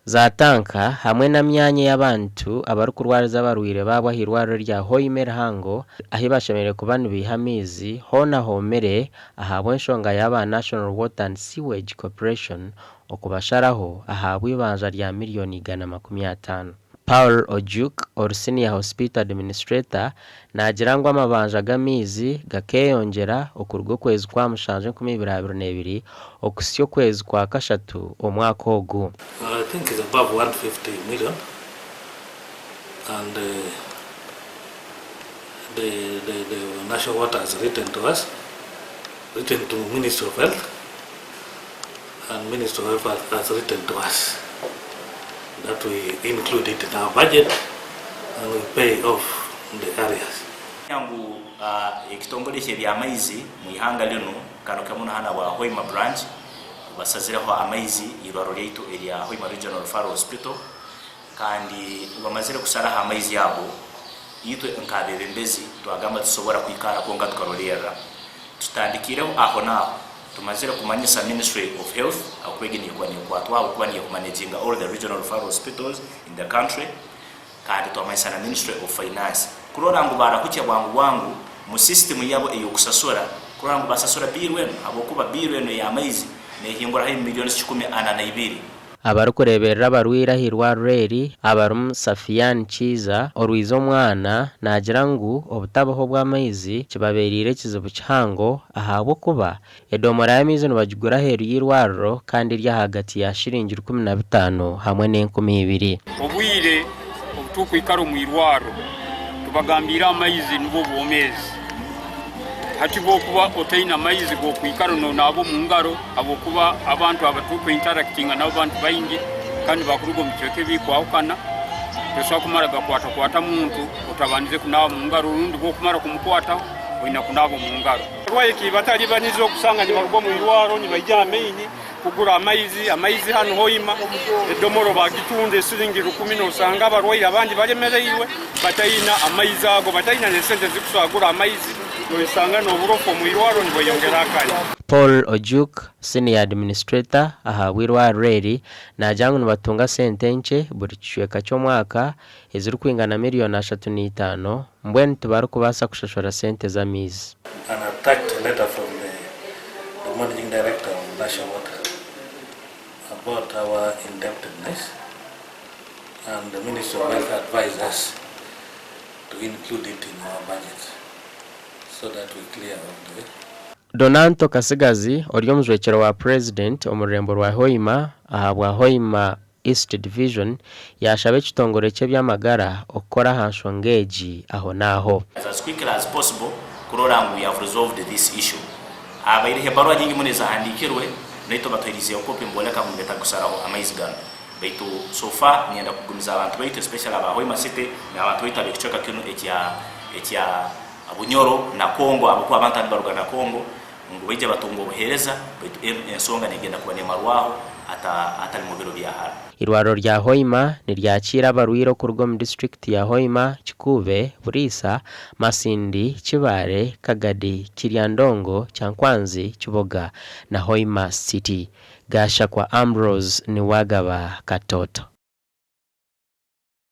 Za tanka hamwe n'amyanya ei abantu abarikurwariza abarwaire baabo ah'eirwariro rya Hoima erihango ahi bashemereire kuba nibaiha amaizi hoona hoomire ahabw'enshonga y'aba National Water and Sewage Corporation okubasharaho ahabw'eibanja rya miriyoni 150. Paul Ojuk, ori Senior Hospital Administrator naagira ngu amabanja g'amaizi gakeeyongyera okuruga okwezi kwa mushanju 2022 okuhitsya okwezi kwa kashatu omwaka ogu. I think it's above 150 million and the the the National Water has written to us, written to Ministry of Health and Ministry of Health has written to us that we include it in our budget and we pay off the arrears. Ngu ekitongore eky'eby'amaizi mu ihanga linu kano kemu na hanu abwa Hoima Branch basazireho amaizi eirwariro ryaitu erya Hoima Regional Referral Hospital kandi bamazire kusaraho amaizi ago itwe nk'abebembezi twagamba titusobora kwikara kwonka tukarolerra. Tutandikiireho aho n'aho Tumazire kumanyisa Ministry of Health ahakuba egi nekuba nekwatwaho ahakuba niyo ekumanaginga all the regional referral hospitals in the country kandi twamanyisa na Ministry of Finance kurora ngu barahukya bwangu bwangu mu system yabo eyokusasura kurora ngu basasura bill enu habwokuba bill enu eyamaizi nehingura haihi millions 142. Abarikureeberera abarwaire ah'eirwariro eri abarimu Safian Kiiza orwize omwana naagira ngu obutabaho bw'amaizi kibabeereire ekizibu kihango ahabw'okuba edomora y'amaizi nibagigura aheeru y'eirwariro kandi eri ahagati ya shiringi 15 hamwe n'enkumi ibiri. Obwire obu turikwikara omu irwariro tubagambiire amaizi nibwo bwomeezi. Hati bw'okuba otaine amaizi g'okwikara nonaaba omu ngaro ahabw'okuba abantu aba turikuintarakitinga nabo bantu baingi kandi bakuruga omu bicweka ebikwahukana, tosobola kumara gakwatakwata muntu otabandize kunaaba omu ngaro rundi bw'okumara kumukwataho oine kunaaba omu ngaro. Abarwayi kibataribaniza okusanga nibaruga omu irwaro nibaija aha maini kugura amaizi, amaizi hanu Hoima edomoro bagitunda esiringi rukumi nosanga abarwaire abandi baremereirwe bataina amaizi ago bataina nesente ezikusobora kugura amaizi noyesanga noburofa omwirwaro nibweyongera akanya. Paul Ojuk, Senior Administrator ahabw'eirwariro eri naagira ngu nibatunga sente nkye buri kicweka ky'omwaka ezirikwingana miriyoni 35 mbwenu tibarikubaasa kushashura sente z'amaizi. An attached letter from the the managing director of National Water about our indebtedness and the Ministry of Health advised us to include it in our budget so that we clear off the Donanto Kasigazi ori omujwekyerwa wa Purezidenti omu rurembo rwa Hoima ahabwa Hoima East Division yaashaba ekitongore ky'eby'amagara okukora aha nshonga egi aho n'aho. As quickly as possible kurora ngu we have resolved this issue. Habaireho ebaruha nyingi muno ezahandiikirwe naitwe batuheeriizeho kopi nibooleka ngu nibeetaaga kusaraho amaizi ganu. Baitu so far niinyenda kugumiza abantu baitu especially aba Hoima City n'abantu baitu ab'ekicweka kinu ekya ekya Bunyoro na Congo ahabw'okuba abantu abandi baruga na Congo ngu baije batunge obuheereza baitu enu ensonga negenda kuba nemarwaho hatali mu biro bya hara. Eirwariro rya Hoima niryakiira abarwaire okuruga omu disiturikiti ya Hoima, Kikuube, Buliisa, Masindi, Kibaale, Kagadi, Kiryandongo, Kyankwanzi, Kiboga na Hoima City. Gashakwa Ambrose niwe agaba Katoto.